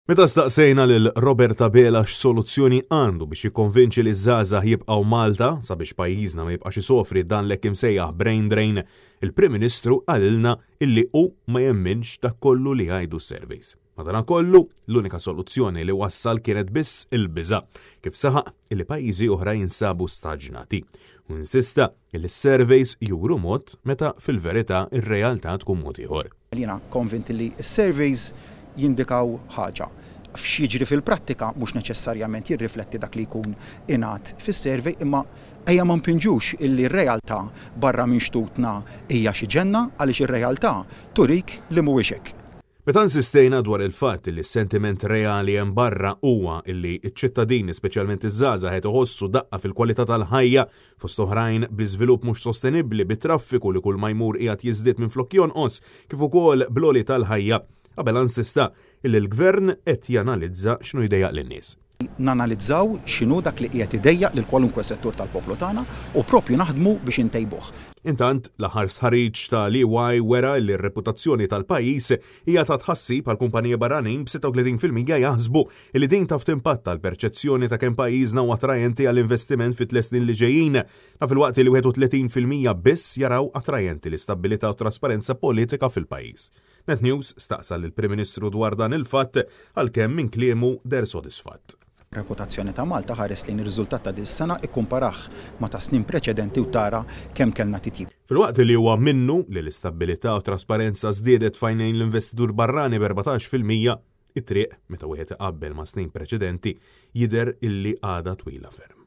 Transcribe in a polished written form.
Meta staqsejna lil Robert Abela x'soluzzjoni għandu biex jikkonvinċi liż-żgħażagħ jibqgħu Malta sabiex pajjiżna ma jibqax isofri dan l-hekk imsejjaħ brain drain, il-Prim Ministru qalilna illi hu ma jemminx dak kollu li jgħidu s-surveys. Madankollu, l-unika soluzzjoni li wassal kienet biss il-biża', kif saħaq illi pajjiżi oħra jinsabu staġnati. U insista illi s-surveys juru mod meta fil-verità r-realtà tkun mod ieħor. Jiena konvint li s-surveys jindikaw ħaġa. X'jiġri fil-prattika mhux neċessarjament jirrifletti dak li jkun ingħad fis-survey imma ejja ma npinġux illi r-realtà barra minn xtutna hija xi ġenna għaliex ir-realtà turik li mhuwiex hekk. Meta insistejna dwar il-fatt li s-sentiment reali hemm barra huwa illi ċ-ċittadini, speċjalment iż-żgħażagħ qed iħossu daqqa fil-kwalità tal-ħajja, fost oħrajn bl-iżvilupp mhux sostenibbli, bit-traffiku li kull ma jmur qiegħed jiżdied minflok jonqos, kif ukoll bl-għoli tal-ħajja, Abela insista illi l-Gvern qed janalizza x'inhu jdejjaq lin-nies. Nanalizzaw x'inhu dak li qiegħed idejjaq lil kwalunkwe settur tal-poplu tagħna u proprju naħdmu biex intejbuh. Intant, l-aħħar stħarriġ ta' l-EY wera li r-reputazzjoni tal-pajjiż hija ta' tħassib għall-kumpaniji barranin b'36 fil-mija jaħsbu li din taf timpatta l-perċezzjoni ta' kemm pajjiżna huwa attrajenti għall-investiment fit-tliet snin li ġejjin. Dan filwaqt li 31% biss jaraw attrajenti l-istabbilità u t-trasparenza politika fil-pajjiż. Net News staqsa lill-Prim Ministru dwar dan il-fatt għalkemm minn kliemu deher sodisfatt. Reputazzjoni ta' Malta ħares lejn ir-riżultat ta' dis-sena ikkumparah ma' ta' snin preċedenti u tara kemm kellna titjib. Filwaqt li huwa minnu li l-istabbilità u t-trasparenza żdiedet f'għajnejn l-investitur barrani b'14%, It-triq, meta wieħed iqabbel ma' snin preċedenti, jidher illi għadha twila ferm.